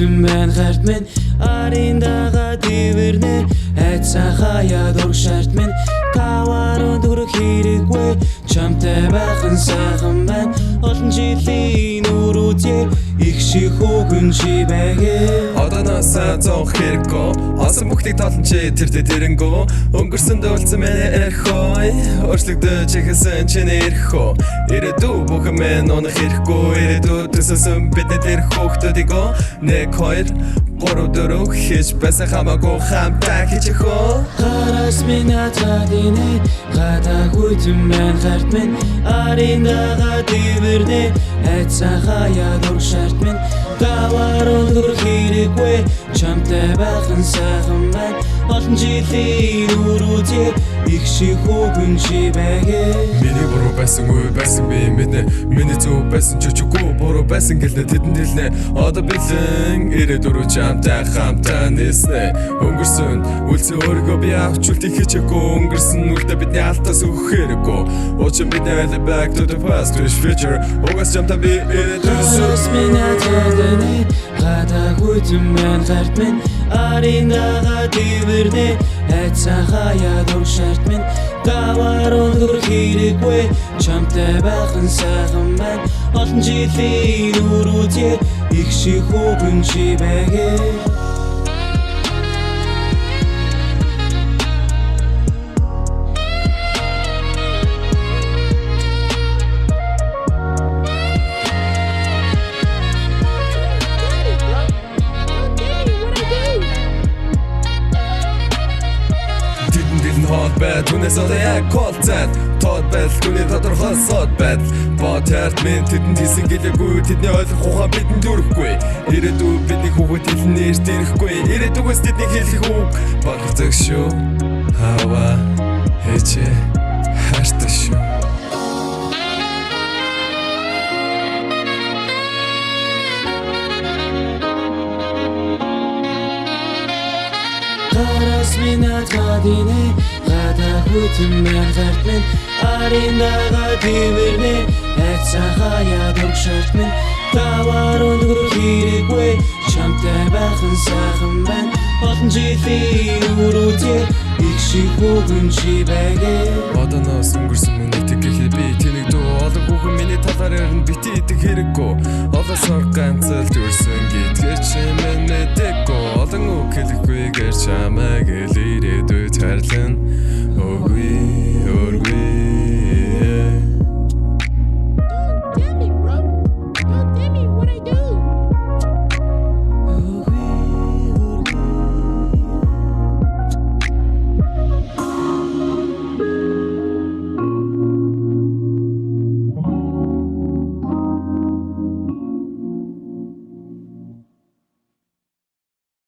хүйтэн байна гарт минь арын дагаа дивэрнэ айцсан хаяа дург шарт минь таваар төгрөг хэрэггүй чамтай байх нь сайхан байна олон жилийн өрөөдөө их шиг хүүхэн чи байгээ. Одооноос зовх хэрэггүй. Осон бүхнийг тоолон чи тэр тэрэнгүү. Өнгөрсөнд үлдсэн миний эрхөө. Өөрчлөгдөж эхэлсэн чиний эрхөө. Ирээдүй бүхэн минь унах хэрэггүй. Ирээдүй төсөөсөн бидний тэр хүүхдүүдийг 1 2 3 4 хийж байсан хамаагүй хамтаа хичэхөө. Гараас минь атадинэ гадаа хүйтэн байна гарт минь арын дагаа дивэрнэ айцсан хаяа дург шарт минь даваар төгрөг хэрэггүй чамтай байх нь сайхан байна олон жилийн өрөөдөө их шиг хүүхэн чи байгээ. Миний буруу байсан үе байсан би мэднэ. Миний зөв байсан ч өчөхгүй буруу байсан гэлнэ тэдэнд хэлнэ. Одоо бэлэн ирээдүй рүү чамтай хамтаа ниснэ. Өнгөрсөн үлдсэн өөрийгөө би авч үлдэх хичээгүй. Өнгөрсөн үлдээ бидний алтаас өгөх хэрэггүй. Учир бидний айлын back to the past wish future. Угаас чамтай би ирээдүйн Гараас минь атадинэ гадаа хүйтэн байна гарт минь арын дагаа дивэрнэ айцсан хаяа дург шарт минь даваар төгрөг хэрэггүй чамтай байх нь сайхан байна олон жилийн өрөөдөө их шиг хүүхэн чи байгээ. Daddy, don't get me. What I do? Тэдэн дэлэн хоол бай түүнээс одоо яг колцаад тод байдал түүний тодорхой сод байдал бод хайрт минь тэдэнд хийсэн гэлээгүй тэдний ойлгох ухаан бидэнд өрөхгүй ирээдүй бидний хүүхэд хэлнэ эрт ирэхгүй ирээдүгээс тэдний хэлэх үг багцаг шүү хава хэчээ хайртай шүү. Гараас минь атадинэ гадаа хүйтэн байна гарт минь арын дагаа дивэрнэ айцсан хаяа дург шарт минь даваар төгрөг хэрэггүй чамтай байх нь сайхан байна олон жилийн өрөөдөө их шиг хүүхэн чи байгээ. Одооноос өнгөрсөн миний тэгэхэд би тэнэг дүү олон хүүхэн миний талаар ярина бити идэх хэрэггүй олон сар ганцалд үрсэн гэдгээ чи минь мэдээгүй олон үг хэлэхгүйгээр чамайг.